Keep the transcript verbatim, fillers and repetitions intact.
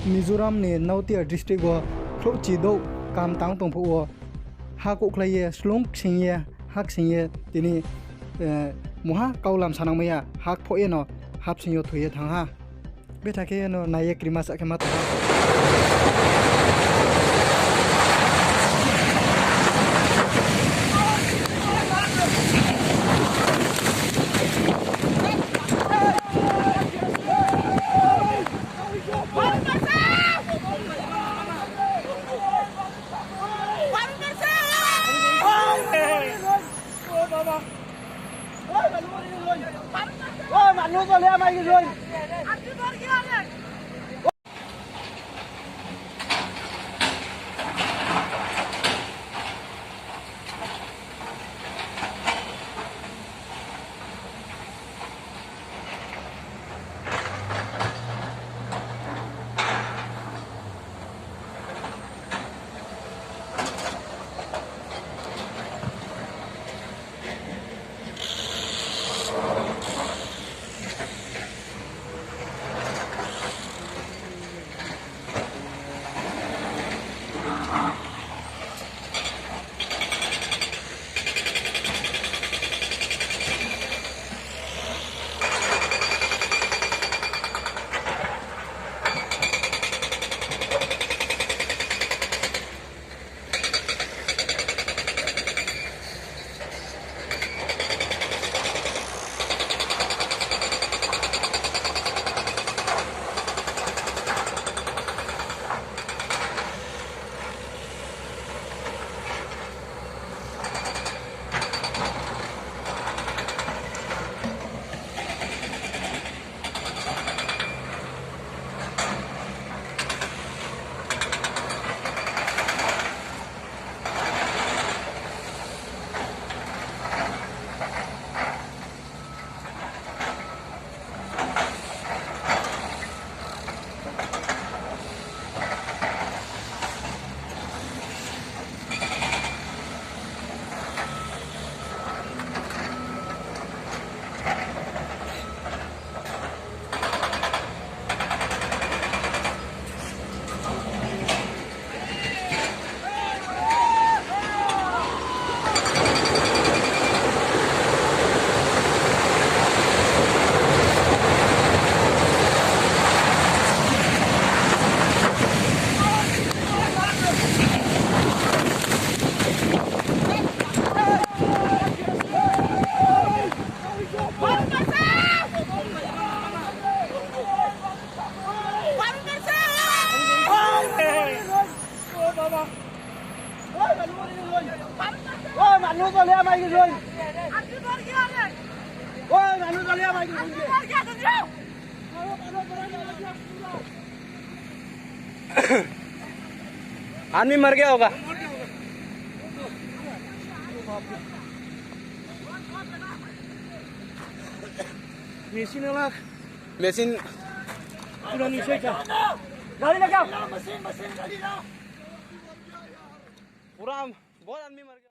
Mizoram ni Nautia district wo khrouhchi douh kam tang tong phuh wo ha kouhkhlai ye, slung ksing ye, ha ksing ye tini, eh, mungha kaulam sanangmai ya, ha kphoh ye no hapsing yo thoi ye thanng ha. Betha khe no nai ye krima sa khe ma tong ha. आदमी मर गया होगा। मशीन वाला। मशीन। पूरा नीचे का। गाड़ी लगा। पूरा बहुत आदमी मर गया।